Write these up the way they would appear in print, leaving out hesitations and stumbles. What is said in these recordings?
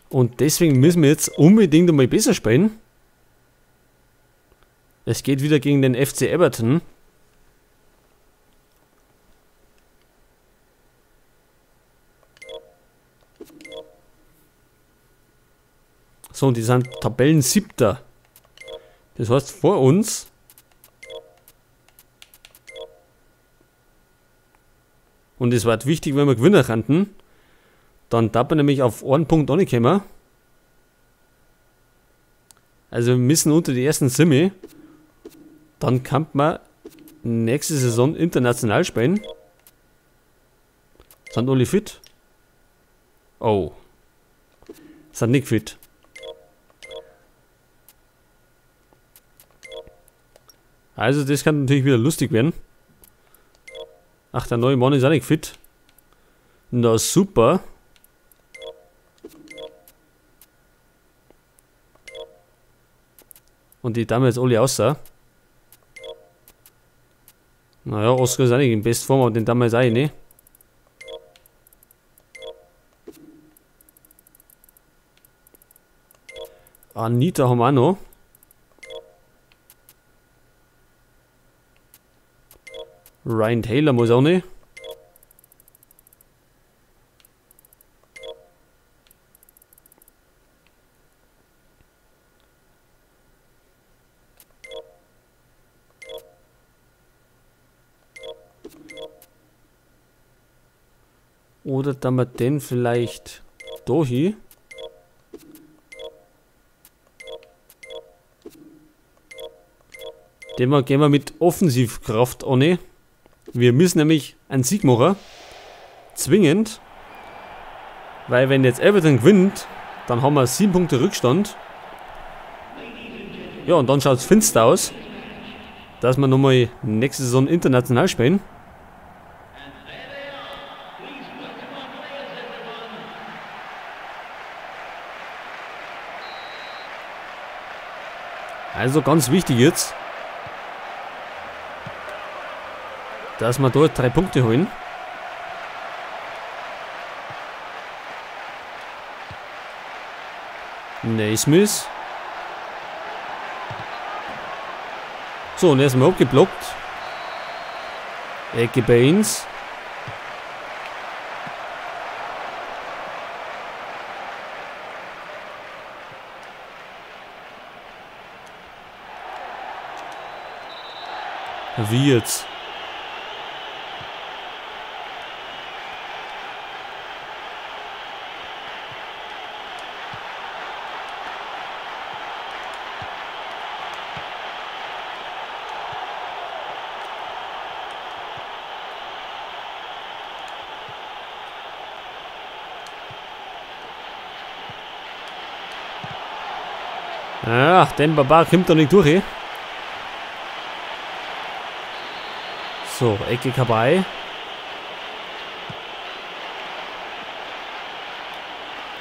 Und deswegen müssen wir jetzt unbedingt einmal besser spielen. Es geht wieder gegen den FC Everton. So, und die sind Tabellensiebter. Das heißt, vor uns. Und es war wichtig, wenn wir gewinnen könnten. Dann darf man nämlich auf einen Punkt auch nicht kommen. Also wir müssen unter die ersten Semi. Dann kann man nächste Saison international spielen. Sind alle fit? Oh. Sind nicht fit. Also das kann natürlich wieder lustig werden. Ach, der neue Mann ist auch nicht fit. Na super. Und die Dame jetzt alle außer. Naja, Oscar ist auch nicht in Bestform, aber den Dame ist auch nicht. Anita haben wir auch noch. Ryan Taylor muss auch nicht. Oder dann wir den vielleicht da hin. Den gehen wir mit Offensivkraft an. Wir müssen nämlich einen Sieg machen. Zwingend. Weil wenn jetzt Everton gewinnt, dann haben wir 7 Punkte Rückstand. Ja, und dann schaut es finster aus, dass wir nochmal nächste Saison international spielen. Also ganz wichtig jetzt, dass wir dort 3 Punkte holen. Naismith. So, und erstmal abgeblockt. Ecke Baines. Wie jetzt? Ach, den Barbar kommt da nicht durch, eh? So, Ecke Kabay.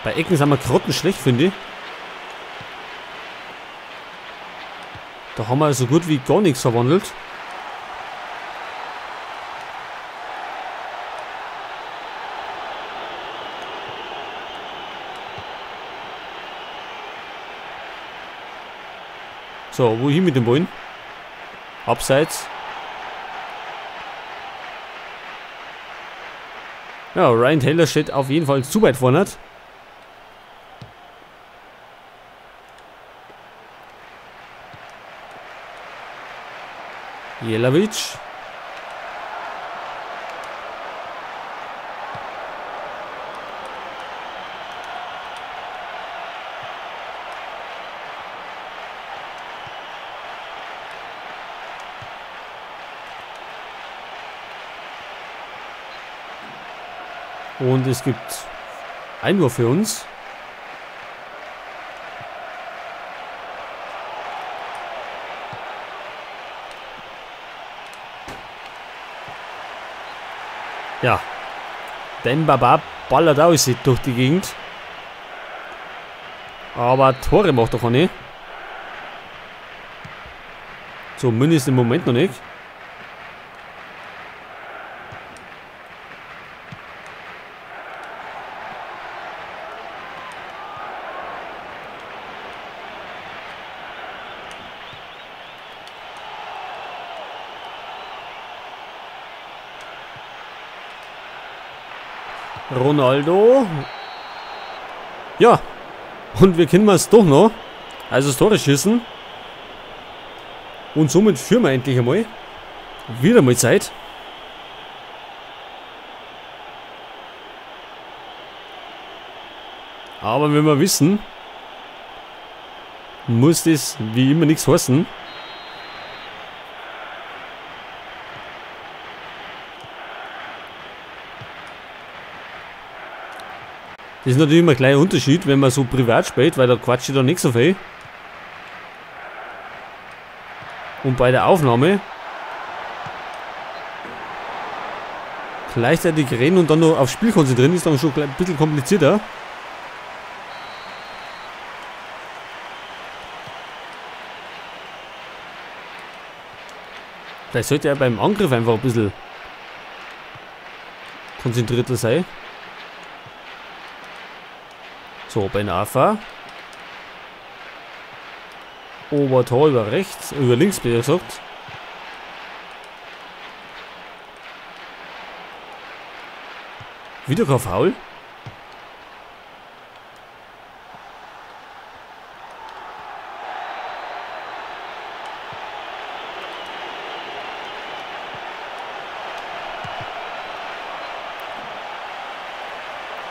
Bei Ecken sind wir grottenschlecht, finde ich. Da haben wir so gut wie gar nichts verwandelt. So, wohin mit dem Ballen? Abseits. Ja, Ryan Taylor steht auf jeden Fall zu weit vorne. Jelavic. Und es gibt Einwurf für uns. Ja, Demba Ba ballert aus durch die Gegend. Aber Tore macht er nicht. Zumindest im Moment noch nicht. Ronaldo. Ja. Und wir können es doch noch. Also das Tore schießen. Und somit führen wir endlich einmal. Wieder mal Zeit. Aber wenn wir wissen, muss das wie immer nichts heißen. Das ist natürlich immer ein kleiner Unterschied, wenn man so privat spielt, weil da quatscht ich da nicht so viel. Und bei der Aufnahme gleichzeitig reden und dann noch aufs Spiel konzentrieren, ist dann schon ein bisschen komplizierter. Vielleicht sollte er beim Angriff einfach ein bisschen konzentrierter sein. So, Ben Arfa. Obertor über rechts, über links, besser gesagt. Wieder kein Foul.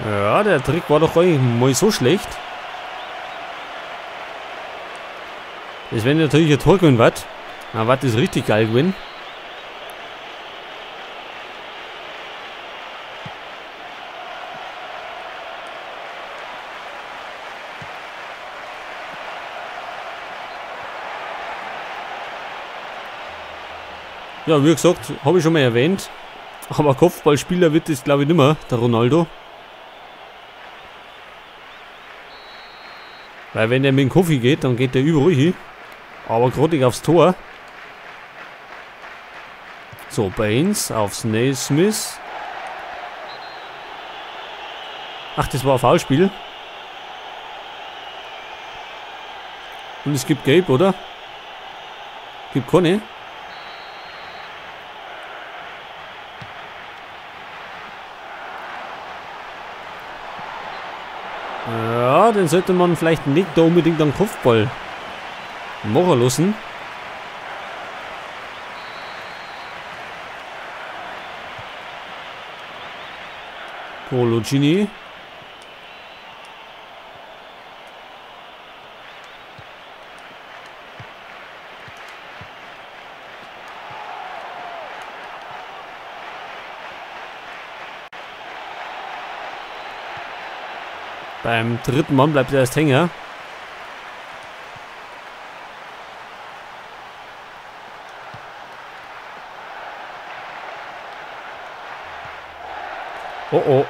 Ja, der Trick war doch gar nicht mal so schlecht. Das wäre natürlich ein Tor gewesen, was? Na, was ist richtig geil gewesen. Ja, wie gesagt, habe ich schon mal erwähnt. Aber Kopfballspieler wird das, glaube ich, nicht mehr, der Ronaldo. Weil wenn der mit dem Kofi geht, dann geht der überall hin. Aber gerade nicht aufs Tor. So, Baines aufs Naismith. Ach, das war ein Foulspiel. Und es gibt Gelb, oder? Gibt keine. Ja, den sollte man vielleicht nicht da unbedingt am Kopfball machen lassen. Coloccini. Beim dritten Mann bleibt er erst hängen. Oh oh.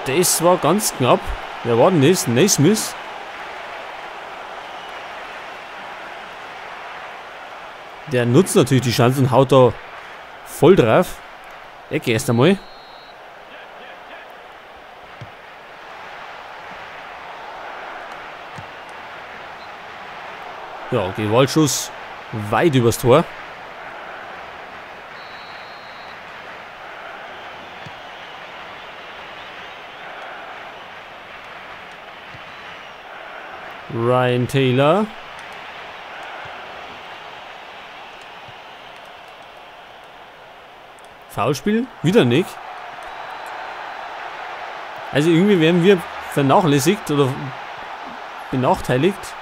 Das war ganz knapp. Wer war denn das? Naismith. Der nutzt natürlich die Chance und haut da voll drauf. Ecke erst einmal. Ja, Gewaltschuss weit übers Tor. Ryan Taylor. Foulspiel? Wieder nicht. Also irgendwie werden wir vernachlässigt oder benachteiligt.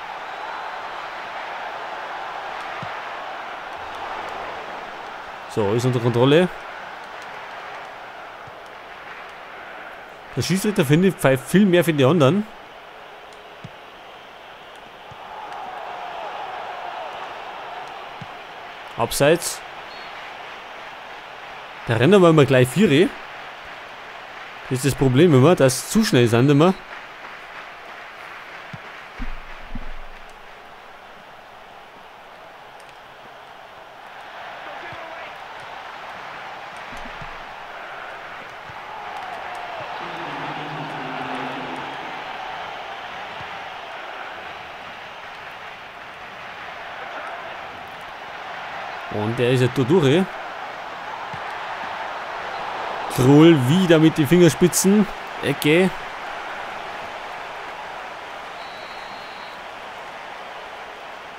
So, ist unter Kontrolle. Der Schiedsrichter findet pfeift viel mehr für die anderen. Abseits. Da rennen wir immer gleich 4. Das ist das Problem immer, dass zu schnell sind immer. Und der ist ja durch. Krul wieder mit den Fingerspitzen. Ecke.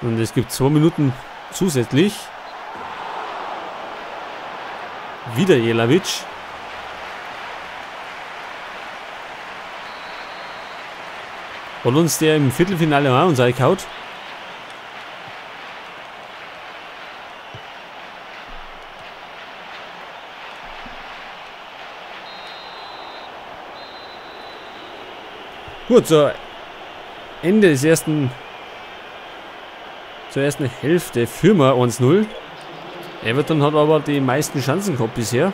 Und es gibt 2 Minuten zusätzlich. Wieder Jelavic. Und uns der im Viertelfinale mal uns eingehaut. Gut, so Ende des ersten, zur ersten Hälfte führen wir 1-0. Everton hat aber die meisten Chancen gehabt bisher.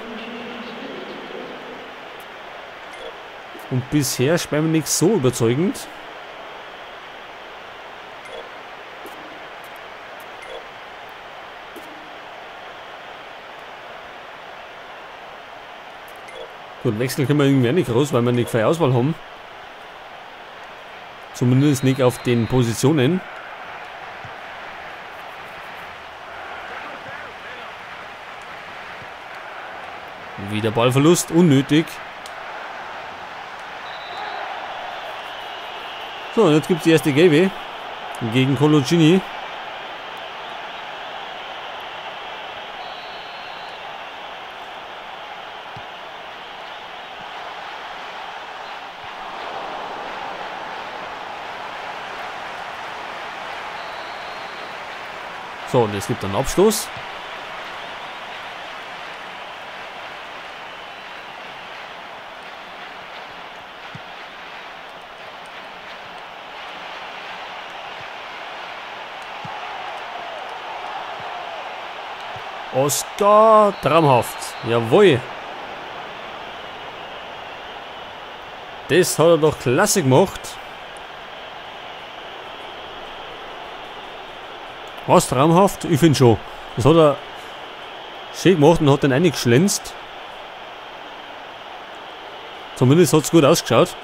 Und bisher spielen wir nicht so überzeugend. Gut, wechseln können wir irgendwie auch nicht groß, weil wir nicht freie Auswahl haben. Zumindest nicht auf den Positionen. Wieder Ballverlust, unnötig. So, und jetzt gibt es die erste Gelbe gegen Coloccini. So, und es gibt einen Abstoß. Oscar, traumhaft. Jawohl. Das hat er doch klasse gemacht. Was, traumhaft? Ich finde schon. Das hat er schön gemacht und hat den reingeschlänzt. Zumindest hat es gut ausgeschaut.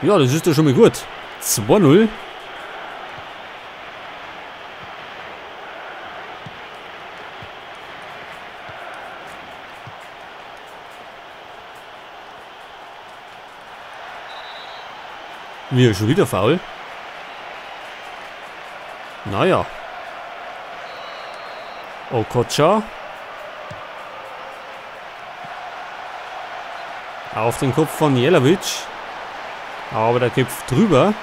Ja, das ist doch schon mal gut. 2-0. Wir schon wieder faul. Naja. Okocha. Auf den Kopf von Jelavic. Aber der köpft drüber.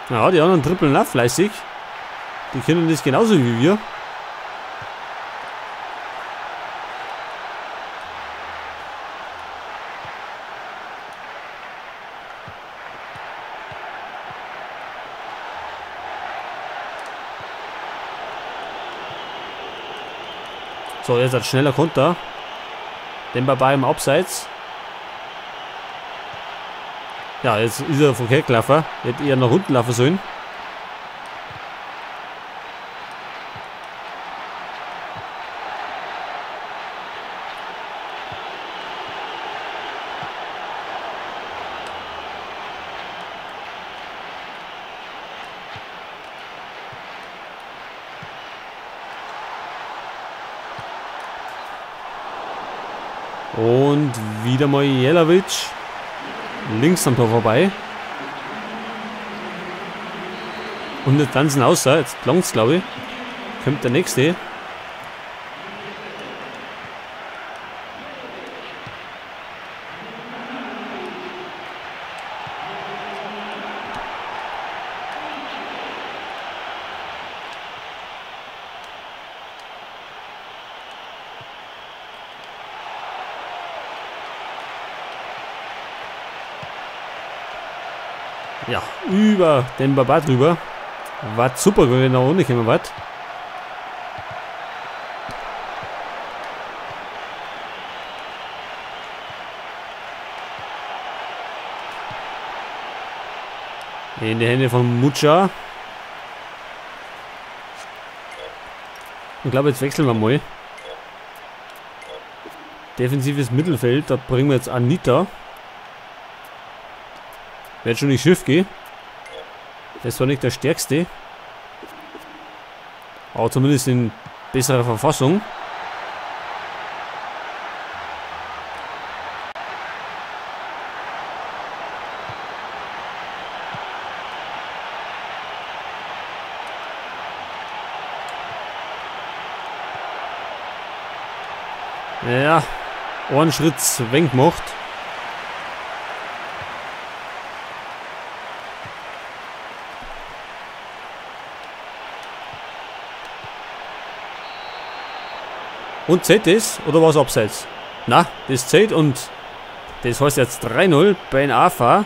Ja, die anderen trippeln auch fleißig. Die können das genauso wie wir. So, jetzt ein schneller Konter. Demba Ba im Abseits. Ja, jetzt ist er verkehrt gelaufen. Hätte eher nach unten laufen sollen. Und wieder mal Jelavic. Links am Tor vorbei. Und jetzt tanzen außer. Jetzt langt's, glaube ich. Kommt der nächste. Ja, über den Baba drüber. War super, wenn wir noch ohne kommen, was. In die Hände von Mucha. Ich glaube, jetzt wechseln wir mal. Defensives Mittelfeld, da bringen wir jetzt Anita. Wird schon nicht schief gehen. Das war nicht der stärkste. Aber zumindest in besserer Verfassung. Ja, einen Schritt zwängt gemacht. Und zählt das? Oder war es abseits? Na, das zählt und das heißt jetzt 3-0 bei AFA.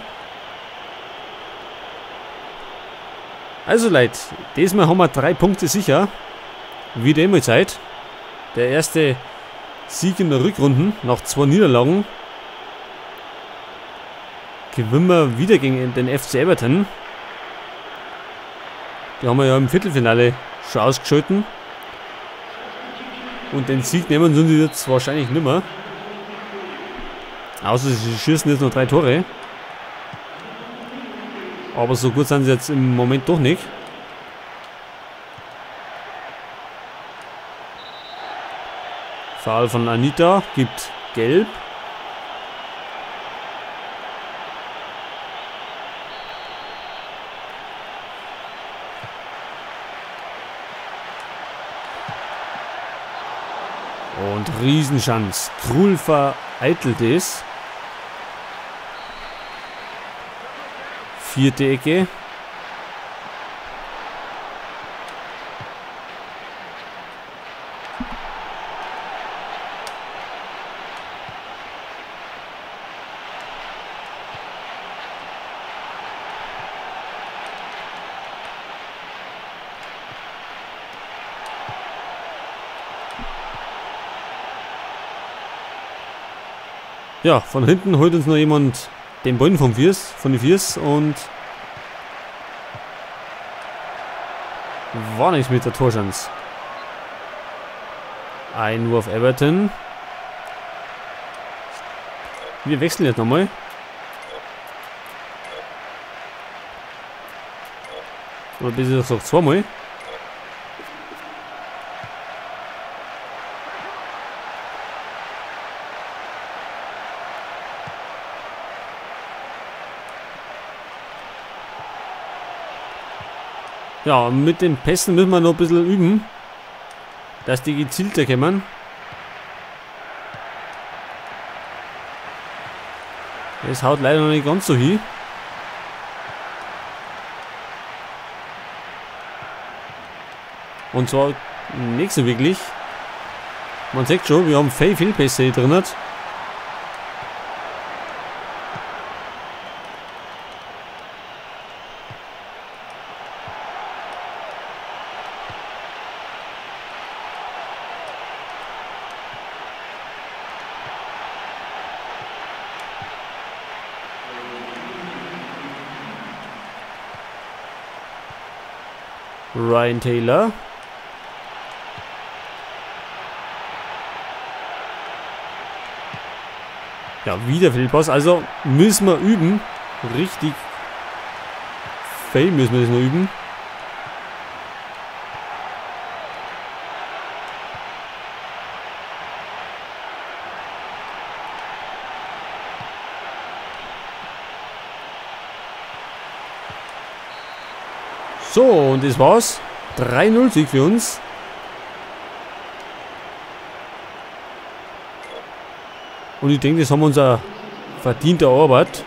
Also Leute, diesmal haben wir 3 Punkte sicher. Wieder immer Zeit. Der erste Sieg in der Rückrunde nach 2 Niederlagen. Gewinnen wir wieder gegen den FC Everton. Die haben wir ja im Viertelfinale schon ausgeschalten. Und den Sieg nehmen sie jetzt wahrscheinlich nimmer. Außer sie schießen jetzt noch 3 Tore. Aber so gut sind sie jetzt im Moment doch nicht. Foul von Anita gibt gelb. Und Riesenchance. Krul vereitelt es. Vierte Ecke. Ja, von hinten holt uns noch jemand den Ball von den Viers und war nichts mit der Torschance. Einwurf Everton. Wir wechseln jetzt nochmal. Oder besser gesagt zweimal. Ja, mit den Pässen müssen wir noch ein bisschen üben, dass die gezielter kommen. Das haut leider noch nicht ganz so hin. Und zwar nicht so wirklich. Man sieht schon, wir haben viel Fehlpässe hier drin. Ryan Taylor. Ja, wieder Fehlpass. Also müssen wir üben. Richtig fail müssen wir das noch üben. So, und das war's. 3-0 Sieg für uns. Und ich denke, das haben wir uns auch verdient erarbeitet.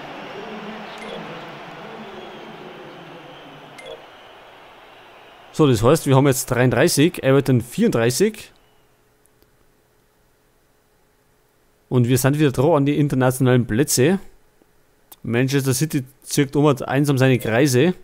So, das heißt, wir haben jetzt 33, Everton 34. Und wir sind wieder dran an die internationalen Plätze. Manchester City zirkt um einsam seine Kreise.